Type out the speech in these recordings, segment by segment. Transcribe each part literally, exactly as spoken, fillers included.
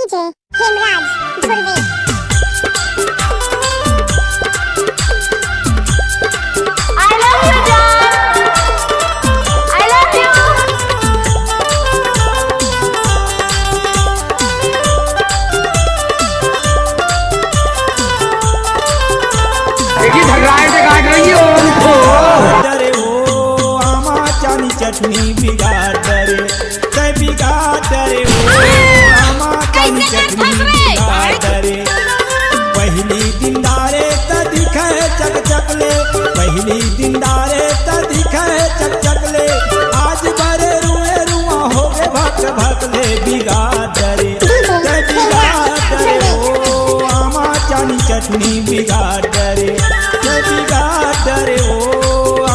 DJ Hemraj Dhurve. I love you, जान। I love you। देखिए, झगड़ा है, काट रही हो उनको। डरे हो, आमा चानी चटनी बिगाड़ डरे। तै बिगाड़ डरे हो, आमा चानी चटनी बिगाड़ डरे। पहिली दिन डारे त दिखे चक चक ले, पहिली दिन डारे त दिखे चक चक ले। आज बरे रुए रुआ हो गे भक भक ले। बिगाड़ डरे, तै बिगाड़ डरे हो, आमा चानी चटनी बिगाड़ डरे। तै बिगाड़ डरे हो,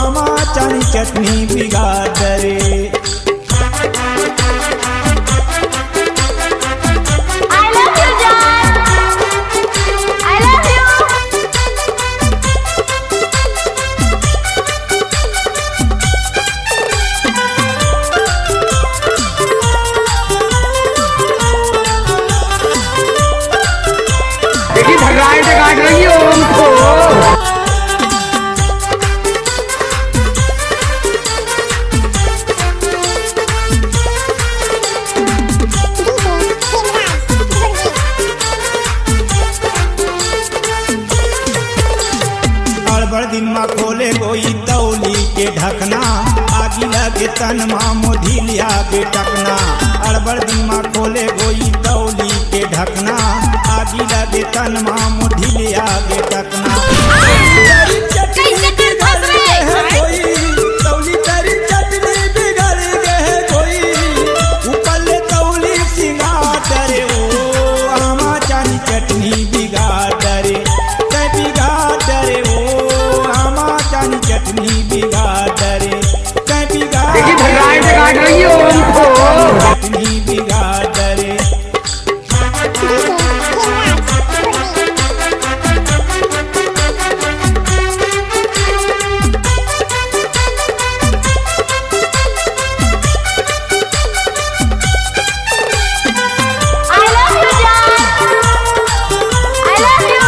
आमा चानी चटनी बिगाड़ डरे। I love you, जान। I love you। देखिए, झगड़ा है, काट रही हो उनको। अड़बड़ दिन मा खोले गोई तौली के ढकना, आगी लगे तन मा मोर ढीलिया गे टकना। अड़बड़ दिन मा खोले गोई तौली के ढकना, आगी लगे तन मा मोर ढीलिया गे टकना। कैसे कर फंस रहे हैं? कोई तौली तरी चटनी बिगड़ गए कोई, ऊपर ले तौली सिंगार डरे ओ, आमा चानी चटनी बिगाड़ डरे, तै बिगाड़ डरे ओ, आमा चानी चटनी बिगाड़ डरे, तै बिगाड़ देखिए, झगड़ा है, काट रही हो उनको। चटनी बिगाड़ डरे। I love you, जान। I love you।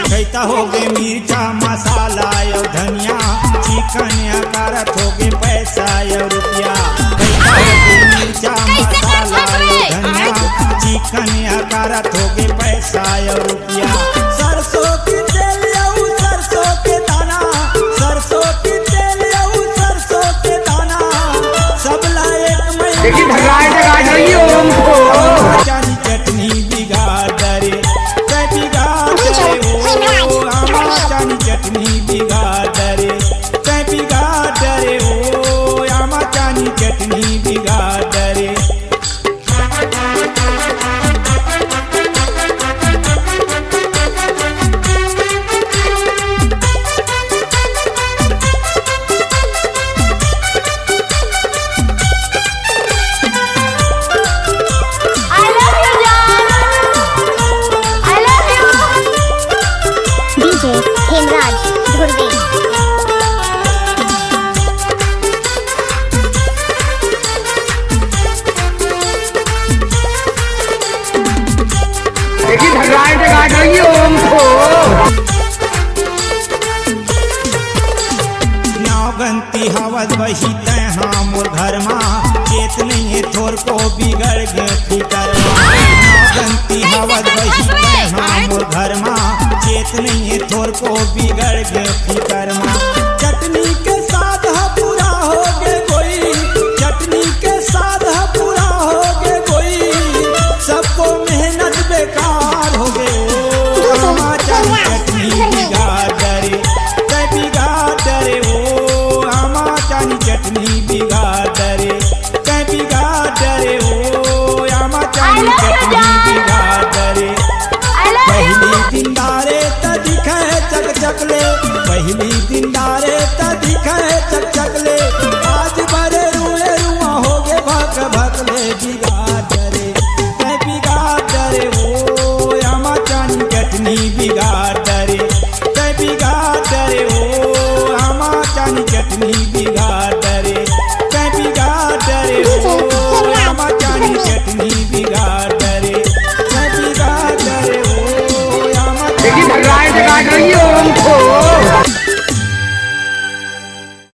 कैता हो गे मिर्चा मसाला अउ धनिया, चिकन अकारत हो गे पैसा अउ रुपया। कैता हो गे मिर्चा मसाला अउ धनिया, चिकन अकारत हो गे पैसा अउ रुपया। सरसों के तेल अउ सरसों के दाना, सरसों के तेल अउ सरसों के दाना, सब ला एक महीना देखिए, झगड़ा है, झगड़ा है, ये उनको। चानी चटनी बिगाड़ डरे, तै बिगाड़ डरे ओ, आमा चानी चटनी बिगाड़ डरे, तै बिगाड़ डरे ओ, आमा चानी चटनी बिगाड़ डरे। I love you, जान। I love you। DJ Hemraj Dhurve. देखिए, झगड़ा है, झगड़ा है, ये उनको। नौगंती हवस बही तैं हा मोर घर मा, चेत नइये थोर को बिगड़ गे फिकर मा। नौगंती हवस बही तैं हा मोर घर मा, चेत नइये थोर को बिगड़ गे फिकर मा। चटनी के स्वाद ह पूरा हो गे गोई, चटनी के स्वाद ह पूरा हो गे गोई, सबको मेहनत बेकार हो गे ओ। आमा चानी चटनी बिगाड़ डरे, तै बिगाड़ डरे ओ, आमा चानी चटनी बिगाड़ डरे, तै बिगाड़ डरे ओ, आमा चानी चटनी बिगाड़ डरे। पहिली दिन डारे त दिखे चक चक ले, पहिली दिन डारे बिगाड़ डरे, तैं बिगाड़ डरे ओ, आमा चानी चटनी बिगाड़ डरे, तैं बिगाड़ डरे ओ, आमा देखिए, भगवान से काट रही है और हमको।